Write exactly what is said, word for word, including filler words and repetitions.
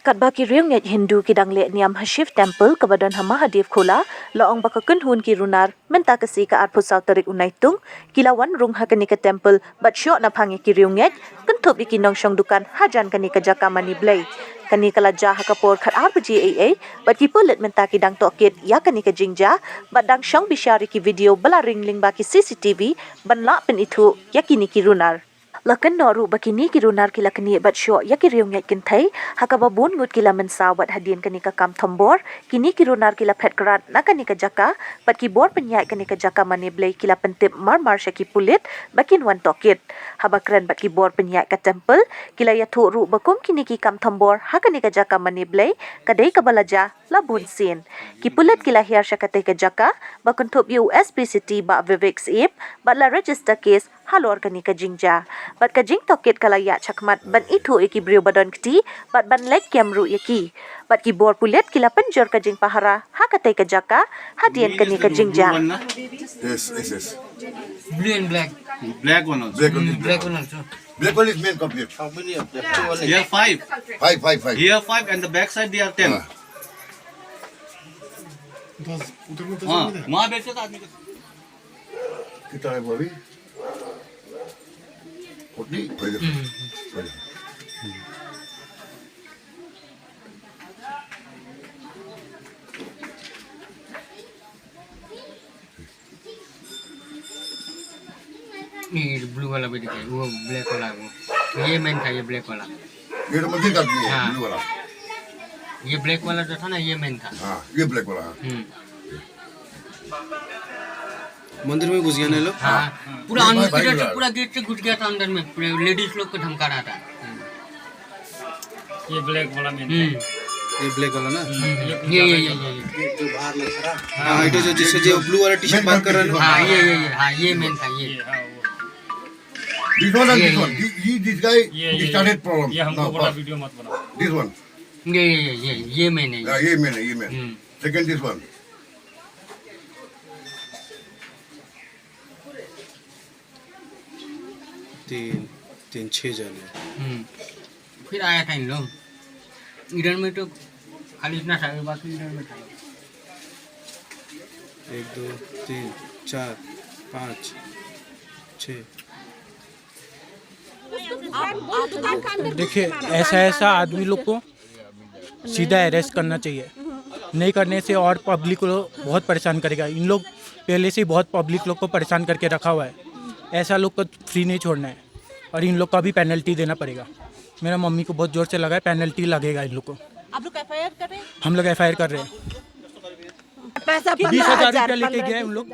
Katba ki riewngeit Hindu ki dang leh niam ha Shiv Temple kaba don ha Mahadev Khola, la ong ba ka kynhun ki runar mynta ka sngi ka arphew saw tarik u Naitung, ki la wan rung ha kane ka temple bad shoh naphang ïa ki riewngeit, kynthup ïa ki nongshong dukan hajan kane ka jaka mane blei. Kane ka la jia ha ka por khatar baje eiei, bad ki pulit mynta ki dang tohkit ïa kane ka jingjia, bad dang shong bishar ïa ki video ba la ring lyngba ki C C T V, ban lah pynithuh ïa kine ki runar. La kynnoh ruh ba kine ki runar ki la knieh bad shoh ïa ki riewngeit kynthei, ha kaba bun ngut ki la mynsaw bad hadien kane ka kam thombor, kine ki runar ki la phet krad na kane ka jaka, bad ki bor pynïaid kane ka jaka mane blei ki la pyntip marmar sha ki pulit, ba kin wan tohkit. Haba kren bad ki bor pynïaid ka temple, ki la ïathuh ruh ba kum kine ki kam thombor ha kane ka jaka mane blei, ka dei kaba la jia la bun sien. Ki pulit ki la hiar sha katei ka jaka, ba kynthup ïa u S P City Bah Vivek Syiem, bad la register case halor kane ka jingjia. Bad ka jingtohkit ka la ïaid shakhmat ban ithuh ïa ki briew ba don kti, bad ban leit kem ruh ïa ki. Bad ki bor pulit ki la pynjur ka jingpahara ha katei ka jaka, hadien kane ka jingjia. Yes, yes, yes. Blue and black. Black one also. Black one. Mm, black one also. Black one is main complete. How many of them? Two only. Here five. Five, five, five. Here five and the back side they are ten. Ah. दस उधर में दस हाँ, में वहाँ बेचते तो आदमी को कितना है वो अभी? फोर्टी? ये ब्लू वाला भी दिखाई, वो ब्लैक वाला, वो ये मेन था, ये ब्लैक वाला। ये तो मंदिर का भी है, हाँ। ब्लू वाला। ये ब्लैक वाला जो था ना, ये मेन था। हाँ, ये ब्लैक वाला, हाँ। हम्म। मंदिर में घुस गया ना ये लोग। हाँ, पूरा भाई, अंदर, भाई, इधर से भाई। पूरा गेट से घुस गया था अंदर में, पूरे लेडीज लोग को धमका रहा था। ये ब्लैक वाला मेन हम्म, ये ब्लैक वाला ना। ये कुछ ये ये ज्यादा ये ही ये ये। हाँ, इधर जो जिससे जो ब्लू वाला टी शर्ट बात कर रहा है ना। हाँ, ये ये ये, हाँ, ये मेन था ये। ये हाँ वो This one and Yeah, this one. yeah. This, this guy ये ये started problem. ये हमको Now, बड़ा first. वीडियो मत बनाओ। This one. ये ये ये ये ये मेन है Yeah, ये। ये मेन है, ये मेन। हम्म। Second, this one. तीन तीन छः जने। हम्म। फिर आया था इन लोग, इधर में तो खाली इतना था, बाकी इधर में था। एक दो तीन चार पाँच छः। देखिए, ऐसा ऐसा आदमी लोग को सीधा अरेस्ट करना चाहिए। नहीं करने से और पब्लिक को बहुत परेशान करेगा। इन लोग पहले से ही बहुत पब्लिक लोग को परेशान करके रखा हुआ है। ऐसा लोग को फ्री नहीं छोड़ना है और इन लोग का भी पेनल्टी देना पड़ेगा। मेरा मम्मी को बहुत ज़ोर से लगा है, पेनल्टी लगेगा इन लोग को। आप लोग एफआईआर कर रहे हैं? हम लोग एफआईआर कर रहे हैं। पैसा बीस हज़ार रुपया लेके गए उन लोग।